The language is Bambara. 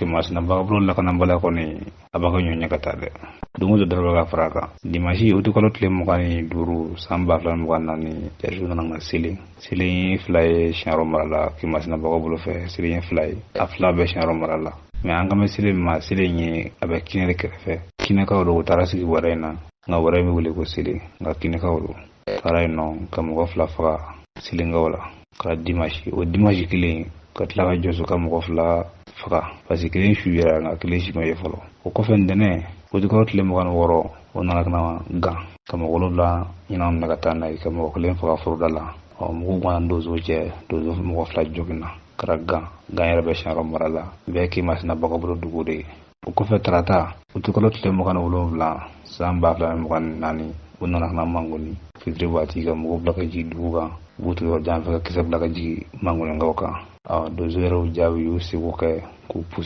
Masina bagabolo lakanabaliya kɔni, a b'a ka ɲɔ ɲɛ ka taa dɛ. Don o don dɔ bɛ ka fara a kan. Dimanche utikalo tile 25 san 2024, terroriste nana ka Selen. Selen fila ye Siyɔrɔ mara la, Kemasina bagabolo fɛ. Selen fila ye, a fila bɛ Siyɔrɔ mara la. Mais an kan bɛ Selen ma, Selen ye a bɛ Kinɛ de kɛrɛfɛ. Kinɛkaw don, u taara sigi wɛrɛ in na, nka wɛrɛ in bɛ wele ko Selen, nka Kinɛkaw don. Taara yen nɔ ka mɔgɔ fila faga Selenkaw la ka dimanche. O dimanche kelen ka tila ka Jɔso ka mɔgɔ fila faga, parce que kelen su yɛrɛ, nka kelen si ma ye fɔlɔ. O kɔfɛ, ntɛnɛn utikalo tile 26, o nana ka na Gan ka mɔgɔ wolonwula ɲinan minɛ ka taa n'a ye, ka mɔgɔ kelen faga foroda la. Ɔ mugu ganna donso cɛ, donso mɔgɔ fila joginna kɛra Gan. Gan yɛrɛ bɛ Siyɔrɔ mara la, bɛɛ Kemasina bagabolo dugu de ye. O kɔfɛ, tarata utikalo tile 27 san 2024, u nana ka na Mangoni fitiri waati ka mugu bila ka jigin dugu kan. U b'u to yɔrɔ jan fɛ ka kisɛ bila ka jigin Mangonikaw kan. Ɔ donso yɛrɛ y'u jaabi, y'u seko kɛ k'u pousser.